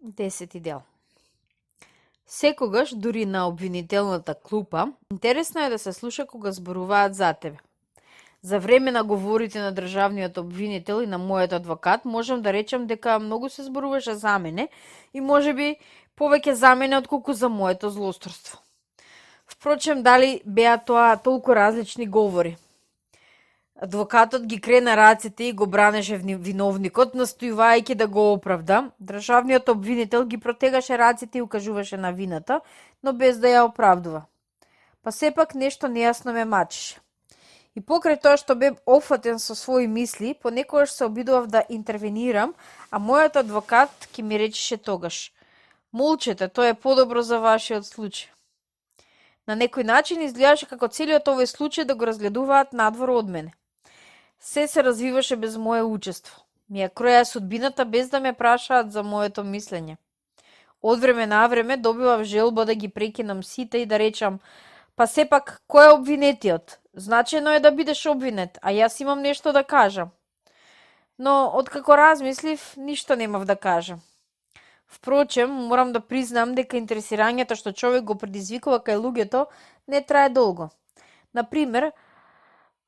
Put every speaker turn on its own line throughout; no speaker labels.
10 дел. Секогаш, дури на обвинителната клупа, интересно е да се слуша кога зборуваат за тебе. За време на говорите на државниот обвинител и на мојот адвокат, можам да речам дека многу се зборуваше за мене и можеби повеќе за мене отколку за моето злосторство. Впрочем, дали беа тоа толку различни говори? Адвокатот ги крена рацете и го бранеше виновникот, настојувајќи да го оправда. Државниот обвинител ги протегаше рацете и укажуваше на вината, но без да ја оправдува. Па сепак нешто нејасно ме мачеше. И покрај тоа што бев офатен со своји мисли, понекогаш се обидував да интервенирам, а мојот адвокат ќе ми речеше тогаш: молчете, тоа е подобро за вашиот случај. На некој начин изгледаше како целиот овој случај да го разгледуваат надвор од мене. Се развиваше без мое учество. Ми ја кроја судбината без да ме прашаат за моето мислење. Од време на време добивав желба да ги прекинам сите и да речам: па сепак, кој е обвинетиот? Значено е да бидеш обвинет, а јас имам нешто да кажам. Но, откако размислив, ништо немав да кажам. Впрочем, морам да признам дека интересирањето што човек го предизвикува кај луѓето не трае долго. Например,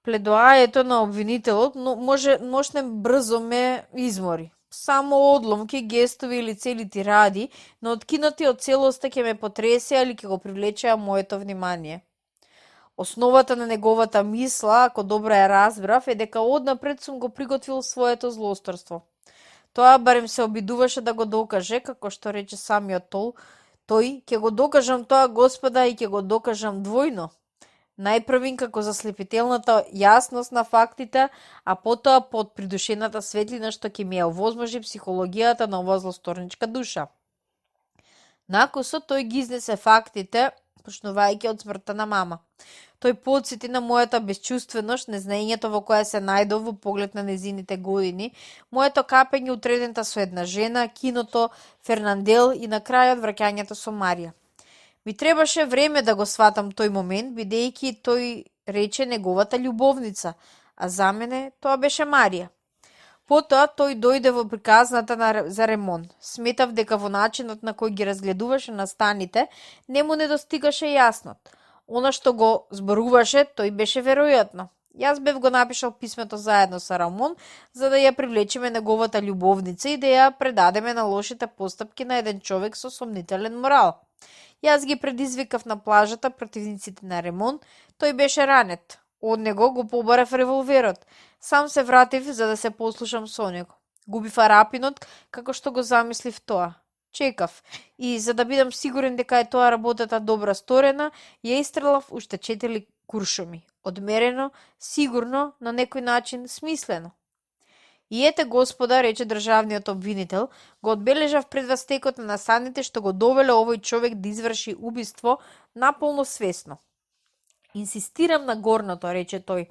пледоајето на обвинителот можне брзо ме измори. Само одломки, гестови или цели тиради, но откинати од целоста ќе ме потресеа или ќе го привлечеа моето внимание. Основата на неговата мисла, ако добро ја разбрав, е дека однапред сум го приготвил своето злосторство. Тоа барем се обидуваше да го докаже, како што рече самиот тој, ќе го докажам тоа, Господа, и ќе го докажам двојно. Најпрвин како заслепителната јасност на фактите, а потоа под придушената светлина што ќе ми ја овозможи психологијата на оваа злосторничка душа. Накусо тој ги изнесе фактите, почнувајќи од смртта на мама. Тој подсети на мојата безчувственост, незнаењето во која се најдов во поглед на незините години, моето капење утредента со една жена, киното, Фернандел и на крајот враќањето со Марија. Ми требаше време да го сватам тој момент, бидејќи тој рече неговата љубовница, а за мене тоа беше Марија. Потоа тој дојде во приказната за ремонт. Сметав дека во начинот на кој ги разгледуваше настаните, не му недостигаше јаснот. Она што го зборуваше, тој беше веројатно. Јас бев го напишал писмето заедно со Рамон, за да ја привлечеме неговата љубовница и да ја предадеме на лошите постапки на еден човек со сомнителен морал. Јас ги предизвикав на плажата противниците на Ремон, тој беше ранет. Од него го побарав револверот. Сам се вратив за да се послушам со него. Губив арапинот, како што го замислив тоа. Чекав и, за да бидам сигурен дека е тоа работата добра сторена, ја истрелав уште 4 куршуми. Одмерено, сигурно, на некој начин смислено. И ете, Господа, рече државниот обвинител, го одбележав пред вас текот на насаните што го довеле овој човек да изврши убиство наполно свесно. Инсистирам на горното, рече тој,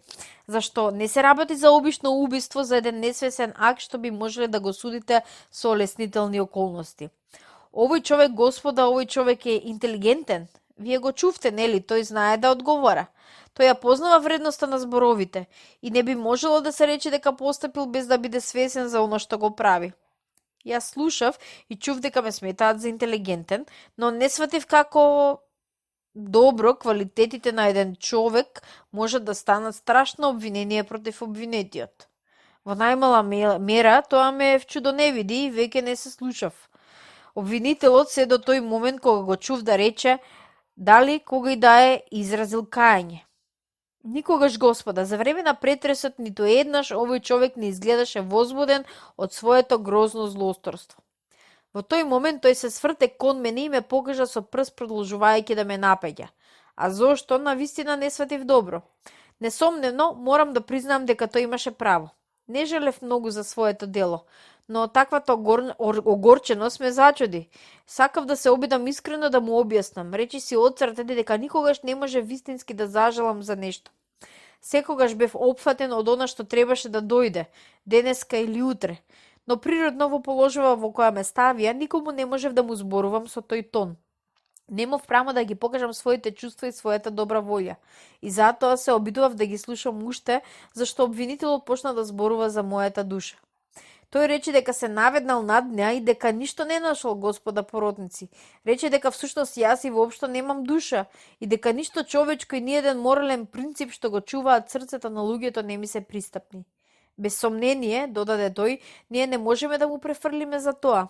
зашто не се работи за обично убиство за еден несвесен акт што би можеле да го судите со олеснителни околности. Овој човек, Господа, овој човек е интелигентен. Вие го чувте, нели? Тој знае да одговора. Тој ја познава вредноста на зборовите и не би можело да се рече дека постапил без да биде свесен за оно што го прави. Јас слушав и чув дека ме сметаат за интелигентен, но не сватив како добро квалитетите на еден човек можат да станат страшно обвинение против обвинетиот. Во најмала мера тоа ме вчудоневиди и веќе не се слушав. Обвинителот се до тој момент кога го чув да рече дали кога и да е изразил кајање. Никогаш, Господа, за време на претресот ниту еднаш овој човек не изгледаше возбуден од своето грозно злосторство. Во тој момент тој се сврте кон мене и ме покажа со прст продолжувајќи да ме напеѓа. А зошто, навистина не сватив добро. Несомневно, морам да признам дека тој имаше право. Не желев многу за своето дело, но таквата огорченост ме зачуди. Сакав да се обидам искрено да му објаснам, речи си од срце дека никогаш не може вистински да зажелам за нешто. Секогаш бев опфатен од она што требаше да дојде, денеска или утре, но природно во положба во која ме ставија, никому не можев да му зборувам со тој тон. Немав право да ги покажам своите чувства и својата добра волја. И затоа се обидував да ги слушам уште, зашто обвинителот почна да зборува за мојата душа. Тој рече дека се наведнал над неа и дека ништо не нашол господа поротници. Рече дека всушност јас и воопшто немам душа и дека ништо човечко и ниеден морален принцип што го чуваат срцето на луѓето не ми се пристапни. Без сомнение, додаде тој, ние не можеме да му префрлиме за тоа.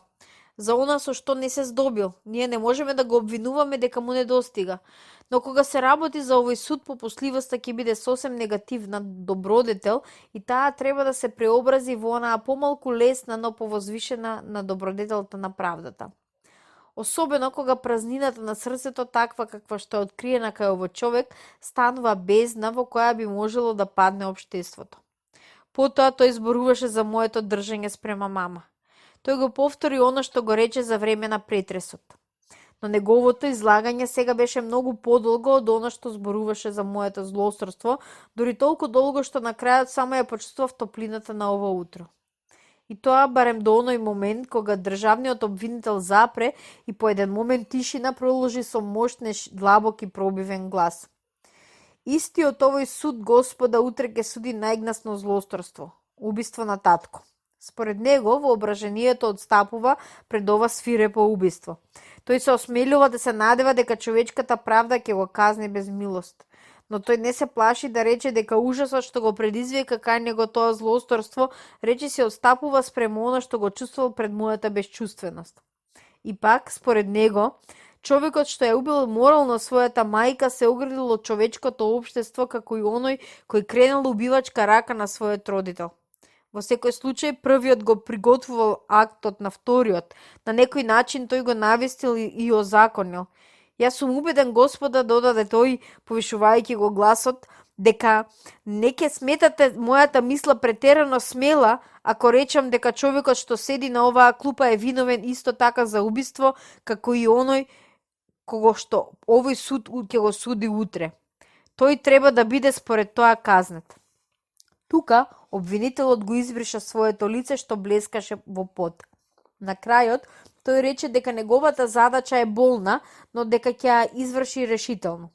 За она со што не се здобил, ние не можеме да го обвинуваме дека му недостига. Но кога се работи за овој суд, попусливоста ќе биде сосем негативна добродетел и таа треба да се преобрази во онаа помалку лесна, но повозвишена на добродетелта на правдата. Особено кога празнината на срцето, таква каква што е откриена кај овој човек, станува бездна во која би можело да падне општеството. Потоа тој зборуваше за моето држање спрема мама. Тој го повтори она што го рече за време на претресот. Но неговото излагање сега беше многу подолго од она што зборуваше за моето злосторство, дури толку долго што на крајот само ја почувствував топлината на ова утро. И тоа барем до оној момент кога државниот обвинител запре и по еден момент тишина продолжи со мощнеш, длабок и пробивен глас. Истиот овој суд, Господа, утре ќе суди најгнасно злосторство, убиство на татко. Според него, воображението отстапува пред ова свирепо убиство. Тој се осмелува да се надева дека човечката правда ќе го казни без милост. Но тој не се плаши да рече дека ужасот што го предизвика кај него тоа злосторство, речи се отстапува спрема она што го чувствувал пред мојата безчувственост. И пак, според него, човекот што ја убил морално својата мајка се оградил од човечкото општество како и оној кој кренал убивачка рака на својот родител. Во секој случај, првиот го приготвувал актот на вториот, на некој начин тој го навестил и озаконил. Јас сум убеден, Господа, додаде тој, повишувајќи го гласот, дека не ќе сметате мојата мисла претерано смела, ако речам дека човекот што седи на оваа клупа е виновен исто така за убиство, како и оној кого што овој суд ќе го суди утре. Тој треба да биде според тоа казнет. Тука, обвинителот го избриша своето лице што блескаше во пот. На крајот, тој рече дека неговата задача е болна, но дека ќе ја изврши решително.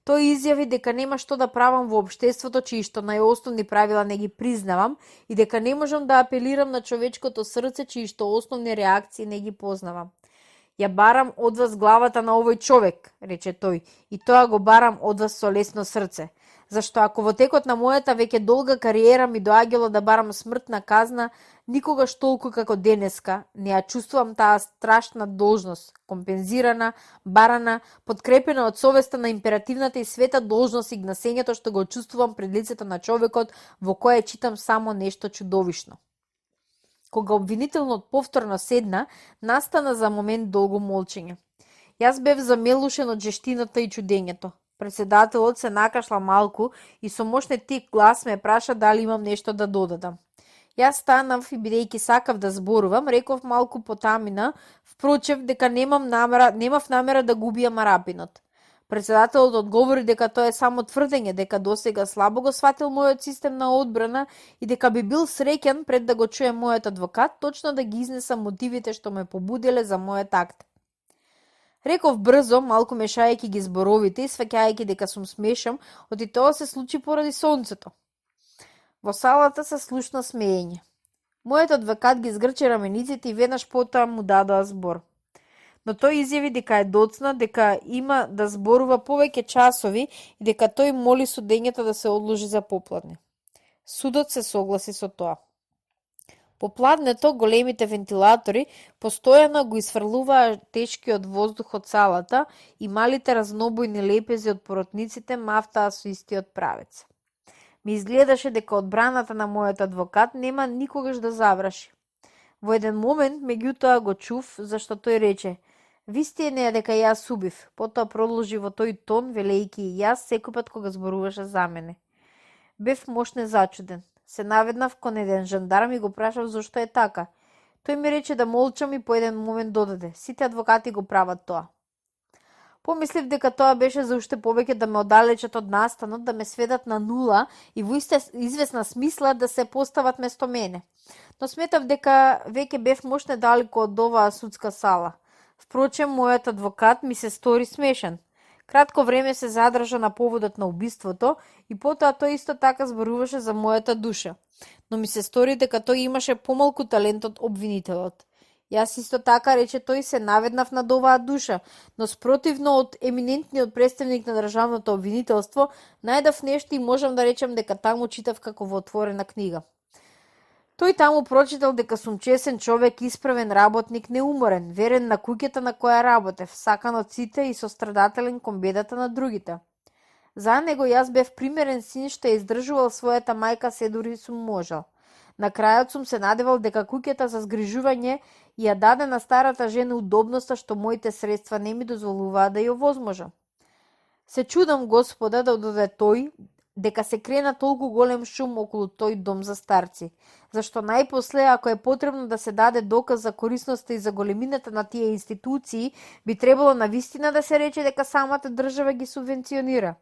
Тој изјави дека нема што да правам во општеството чии што најосновни правила не ги признавам и дека не можам да апелирам на човечкото срце чии што основни реакции не ги познавам. Ја барам од вас главата на овој човек, рече тој, и тоа го барам од вас со лесно срце. Зашто ако во текот на мојата веќе долга кариера ми доаѓало да барам смртна казна, никогаш толку како денеска не ја чувствувам таа страшна должност, компензирана, барана, подкрепена од совеста на императивната и света должност и гнасењето што го чувствувам пред лицето на човекот во кое читам само нешто чудовишно. Кога обвинителот повторно седна, настана за момент долго молчење. Јас бев замелушен од жештината и чудењето. Председателот се накашла малку и со мощен тик глас ме праша дали имам нешто да додадам. Јас станав и бидејќи сакав да зборувам, реков малку потамина, впрочем дека немав намера да го убијам арапинот. Председателот одговори дека тоа е само тврдење, дека досега слабо го сватил мојот систем на одбрана и дека би бил среќен пред да го чуе мојот адвокат, точно да ги изнесам мотивите што ме побудиле за мојот акт. Реков брзо, малку мешајќи ги зборовите и сваќајќи дека сум смешам, оти тоа се случи поради сонцето. Во салата се слушна смеење. Мојот адвокат ги згрчи рамениците и веднаш потоа му дадоа збор. Но тој изјави дека е доцна, дека има да зборува повеќе часови и дека тој моли судењето да се одложи за попладне. Судот се согласи со тоа. Попладнето големите вентилатори постојано го изфрлуваа тешкиот воздух од салата и малите разнобојни лепези од поротниците мафтаа со истиот правец. Ми изгледаше дека одбраната на мојот адвокат нема никогаш да заврши. Во еден момент, меѓутоа го чув, зашто тој рече: "Вистина е дека јас убив", потоа продолжи во тој тон, велејќи и јас секој пат кога зборуваше за мене. Бев мошне зачуден. Се наведнав кон еден жандарм и го прашав зошто е така. Тој ми рече да молчам и по еден момент додаде: "Сите адвокати го прават тоа." Помислив дека тоа беше за уште повеќе да ме оддалечат од настанот, да ме сведат на нула и во известна смисла да се постават место мене. Но сметав дека веќе бев мошне далеко од оваа судска сала. Впрочем, мојот адвокат ми се стори смешен. Кратко време се задржа на поводот на убиството и потоа тој исто така зборуваше за мојата душа, но ми се стори дека тој имаше помалку талент од обвинителот. Јас исто така, рече тој, се наведнав над оваа душа, но спротивно од еминентниот представник на државното обвинителство, најдав нешто и можам да речем дека таму читав како во отворена книга. Тој таму прочитал дека сум чесен човек, исправен работник, неуморен, верен на куќата на која работев, сакан од сите и сострадателен кон бедата на другите. За него јас бев примерен син што ја издржувал својата мајка се дури сум можел. На крајот сум се надевал дека куќата за згрижување ја даде на старата жена удобноста што моите средства не ми дозволуваат да ја овозможам. Се чудам Господа да доде тој, дека се крена толку голем шум околу тој дом за старци, зашто најпосле, ако е потребно да се даде доказ за корисноста и за големината на тие институции, би требало навистина да се рече дека самата држава ги субвенционира.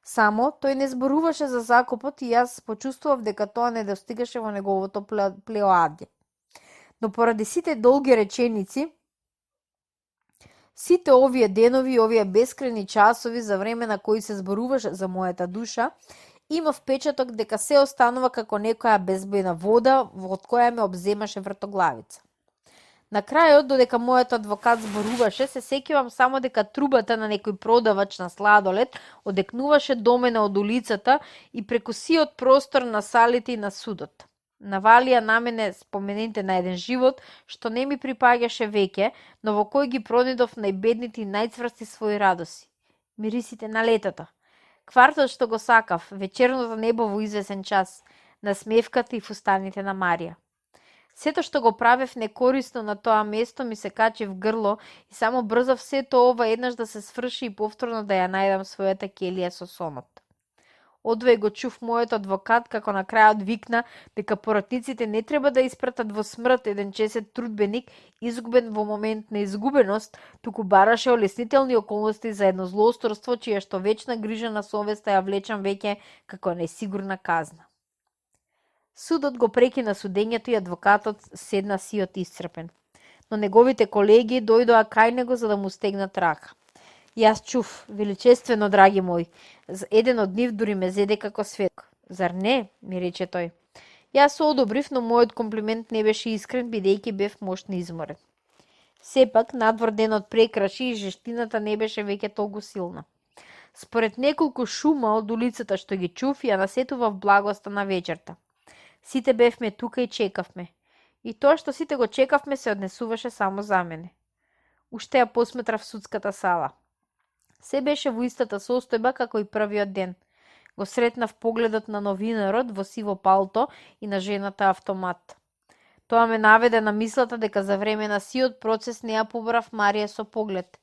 Само, тој не зборуваше за закупот и јас почувствував дека тоа не достигаше во неговото плеоадје. Но поради сите долги реченици, сите овие денови и овие бескрајни часови за време на кои се зборуваше за мојата душа, има впечаток дека се останува како некоја безбедна вода од која ме обземаше вртоглавица. На крајот, додека мојот адвокат зборуваше, се сеќавам само дека трубата на некој продавач на сладолед одекнуваше до мене од улицата и преку сиот простор на салите и на судот. Навалија на мене спомените на еден живот, што не ми припаѓаше веќе, но во кој ги пронедов најбедните и најцврсти своји радоси. Мирисите на летото, квартот што го сакав, вечерното небо во извесен час, насмевката и фустаните на Марија. Сето што го правев некорисно на тоа место ми се качи в грло и само брзав сето ова еднаш да се сврши и повторно да ја најдам својата келија со сонот. Одвај го чув мојот адвокат како на крајот викна дека поратниците не треба да испратат во смрт еден чесет трудбеник изгубен во момент на изгубеност, туку бараше олеснителни околности за едно злоусторство чија што вечна грижа на совеста ја влечам веќе како несигурна казна. Судот го прекина судењето и адвокатот седна сиот исцрпен, но неговите колеги дојдоа кај него за да му стегнат рака. Јас чув, величествено, драги мој, еден од нив дури ме зеде како сведок. Зар не, ми рече тој. Јас се одобрив, но мојот комплимент не беше искрен, бидејќи бев мощно изморен. Сепак, надвор денот прекраши и жештината не беше веќе толку силна. Според неколку шума од улицата што ги чув, ја насетував благоста на вечерта. Сите бевме тука и чекавме. И тоа што сите го чекавме се однесуваше само за мене. Уште ја посметрав судската сала. Се беше во истата состојба како и првиот ден. Го сретнав погледот на новинарот во сиво палто и на жената автомат. Тоа ме наведе на мислата дека за време на сиот процес не ја побрав Марија со поглед.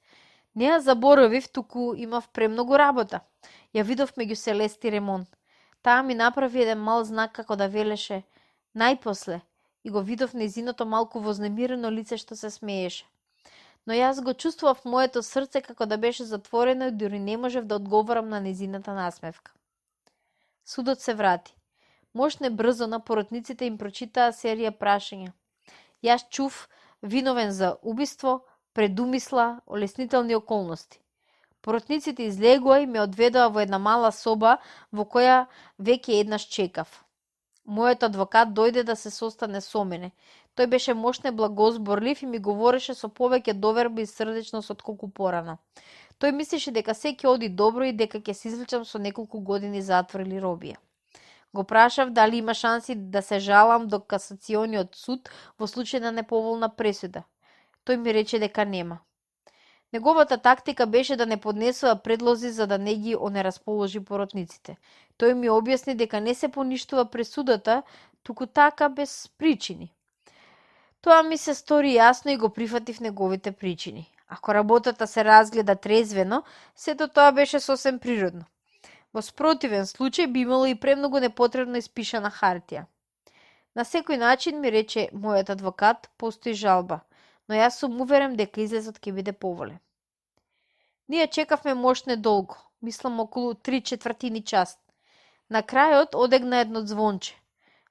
Не ја заборавив, туку имав премногу работа. Ја видов меѓу Селести Ремон. Таа ми направи еден мал знак како да велеше најпосле и го видов нејзиното малку вознемирено лице што се смееше. Но јас го чувствував моето срце како да беше затворено и дури не можев да одговорам на нејзината насмевка. Судот се врати. Мошне брзо на поротниците им прочитаа серија прашања. Јас чув виновен за убиство, предумисла, олеснителни околности. Поротниците излегоа и ме одведоа во една мала соба во која веќе еднаш чекав. Мојот адвокат дојде да се состане со мене. Тој беше мошне благозборлив и ми говореше со повеќе доверба и срдечност отколку порано. Тој мислеше дека се ќе оди добро и дека ќе се извлечам со неколку години затвор или робија. Го прашав дали има шанси да се жалам до касациониот суд во случај на неповолна пресуда. Тој ми рече дека нема. Неговата тактика беше да не поднесува предлози за да не ги онерасположи поротниците. Тој ми објасни дека не се поништува пресудата, туку така без причини. Тоа ми се стори јасно и го прифатив неговите причини. Ако работата се разгледа трезвено, сето тоа беше сосем природно. Во спротивен случај би имало и премногу непотребно испишана хартија. На секој начин, ми рече мојот адвокат, постои жалба, но јас сум уверен дека излезот ќе биде поволен. Ние чекавме мошне долго, мислам околу 3/4 час. На крајот одегна едно звонче.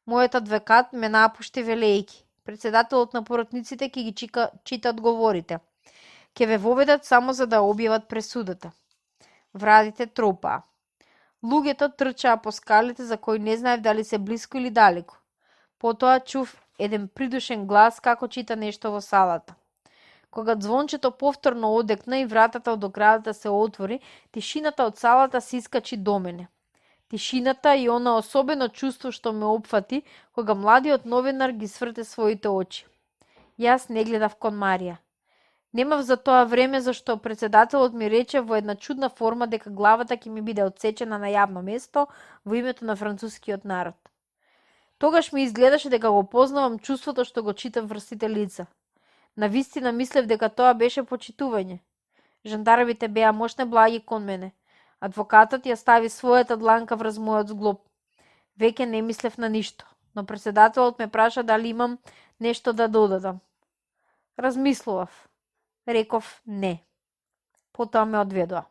Мојот адвокат ме напушти велејки. Председателот на поротниците ќе ги чита одговорите. Ќе ве воведат само за да објават пресудата. Врадите тропаа. Луѓето трчаа по скалите за кои не знаев дали се блиску или далеку. Потоа чув еден придушен глас како чита нешто во салата. Кога звончето повторно одекна и вратата од оградата се отвори, тишината од салата се искачи до мене. Тишината и она особено чувство што ме опфати кога младиот новинар ги сврте своите очи. Јас не гледав кон Марија. Немав за тоа време зашто председателот ми рече во една чудна форма дека главата ќе ми биде отсечена на јавно место во името на францускиот народ. Тогаш ми изгледаше дека го познавам чувството што го читам врз лица. Навистина мислев дека тоа беше почитување. Жандармите беа мощне благи кон мене. Адвокатот ја стави својата дланка врз мојот зглоб. Веќе не мислев на ништо, но председателот ме праша дали имам нешто да додадам. Размислував. Реков не. Потоа ме одведоа.